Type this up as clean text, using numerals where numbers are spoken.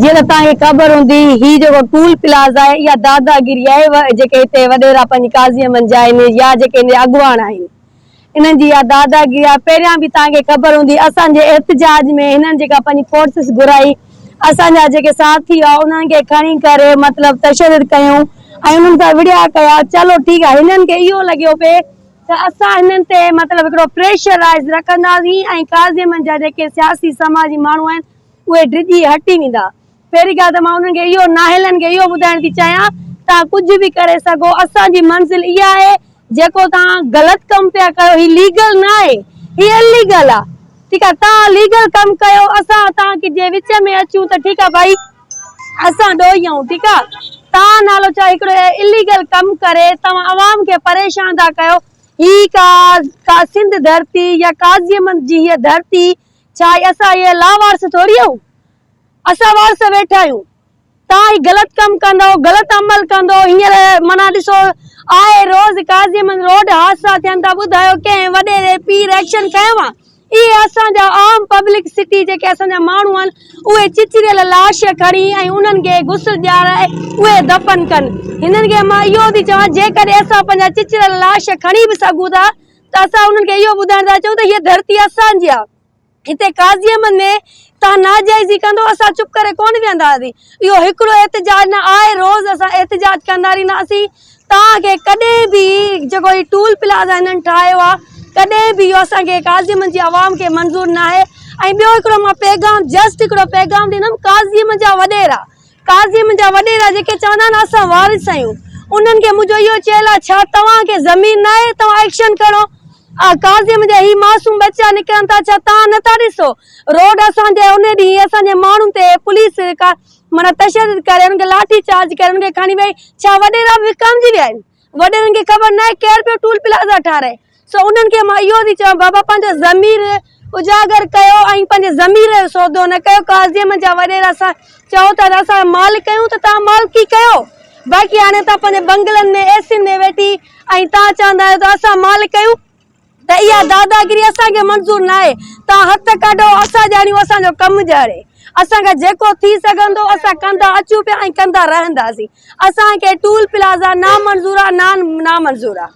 جيئن ته توهان کي خبر هوندي هي جيڪو ٽول پلازا آهي اها داداگيري آهي جيڪي هتي وڏيرا پنهنجي قاضي احمد جا آهن يا جيڪي هن جا اڳواڻ آهن انهن جي اها داداگيري آهي پهريان به توهان کي خبر هوندي اسان جي احتجاج ۾ هنن جيڪا پنهنجي فورسز گهرائي اسان جا جيڪي ساٿي هئا انهن کي کڻي ڪري مطلب تشدد ڪيون ۽ انهن سان وڙهيا ڪيا چلو ٺيڪ آهي هنن کي اهو لڳيو پئي ته اسان هنن تي مطلب هڪڙو پريشرائز رکنداسين ۽ قاضي احمد جا جيڪي سياسي سماجي ماڻهو آهن اهي ڊڄي هٽي ويندا. پهرين ڳالهه ته مان انهن کي اهو نااهلن کي اهو ٻڌائڻ ٿي چاهيان توهان ڪجهه به ڪري سگهو اسان جي منزل اها آهي جيڪو توهان غلط ڪم پيا ڪيو هي ليگل نه آهي هي اليگل آهي ٺيڪ آهي توهان ليگل ڪم ڪيو اسان توهان جي وچ ۾ اچون ته ٺيڪ آهي ڀائي اسان ڏوهي آهيون ٺيڪ آهي توهان نالو ڇا هڪڙو اليگل ڪم ڪري توهان عوام کي پريشان ٿا ڪيو هي ڪا ڪا سنڌ ڌرتي يا قاضي احمد جي هيء ڌرتي ڇا اسان اهي لاوارث ٿوري آهيون؟ اسان وارث ويٺا آهيون. توهان هي غلط ڪم ڪندؤ، غلط عمل ڪندؤ، هينئر معنيٰ ڏسو آهي روز قاضي احمد روڊ حادثا ٿين ٿا ٻڌايو ڪنهن وڏيري پير ايڪشن کنيو آهي؟ اهي اسان جا عام پبلڪ سٽي جيڪي اسان جا ماڻهو آهن اهي چچريل لاش کڻي ۽ انهن کي غسل ڏيارائي اهي دفن ڪن. هنن کي مان اهو ٿي چوان جيڪڏهن اسان پنهنجا چچريل لاش کڻي به سگهون ٿا ته اسان انهن کي اهو ٻڌائڻ ٿا چاهيون ته هيء ڌرتي اسان جي آهي. هتي قاضي احمد ۾ توهان ناجائزي ڪندو اسان چپ ڪري ڪونه ويهنداسين. اهو هڪڙو احتجاج نه آهي روز اسان احتجاج ڪندا رهنداسين. توهان کي ڪڏهن به جيڪو هي ٽول پلازا هنن ٺاهيو آهي ڪڏهن به اهو اسان کي قاضي احمد جي عوام کي منظور ناهي ۽ ٻيو هڪڙو مان پيغام جسٽ هڪڙو پيغام ڏيندم قاضي احمد جا وڏيرا قاضي منهنجا وڏيرا جيڪي چوندا آهن اسان وارث آهيون انهن کي منهنجو اهو چيل آهي ڇا توهان کي ضمير ناهي توهان ايڪشن کڻو قاضي منهنجا هي معصوم ٻچا نڪرن ٿا ڇا توهان نٿا ڏسو روڊ اسان جي ان ڏينهن اسان جي ماڻهن تي پوليس معنيٰ تشدد ڪري انهن کي لاٺي چارج ڪري انهن کي کڻي وئي ڇا وڏيرا به وڪامجي ويا آهن وڏيرن کي خبر ناهي ڪير پيو ٽول پلازا ٺاهرائي سو انهن کي مان اهو ٿي چوان بابا پنهنجو ضمير اجاگر ڪيو ۽ پنهنجي ضمير جو سودو نه ڪيو قاضي احمد جا وڏيرا اسان چئو ٿا ته اسان مالڪ آهيون ته توهان مالڪي ڪيو باقي هاڻي توهان پنهنجي بنگلن ۾ اي سين ۾ ويٺي ۽ توهان چوندا آهيو ته اسان مالڪ آهيون ته اها داداگيري اسان کي منظور ناهي، توهان هٿ ڪڍو، اسان ڄاڻيون اسان جو ڪم ڄاڻي، اسان کان جيڪو ٿي سگهندو اسان ڪندا اچون پيا ۽ ڪندا رهنداسين، اسان کي ٽول پلازا نامنظور آ نامنظور آ.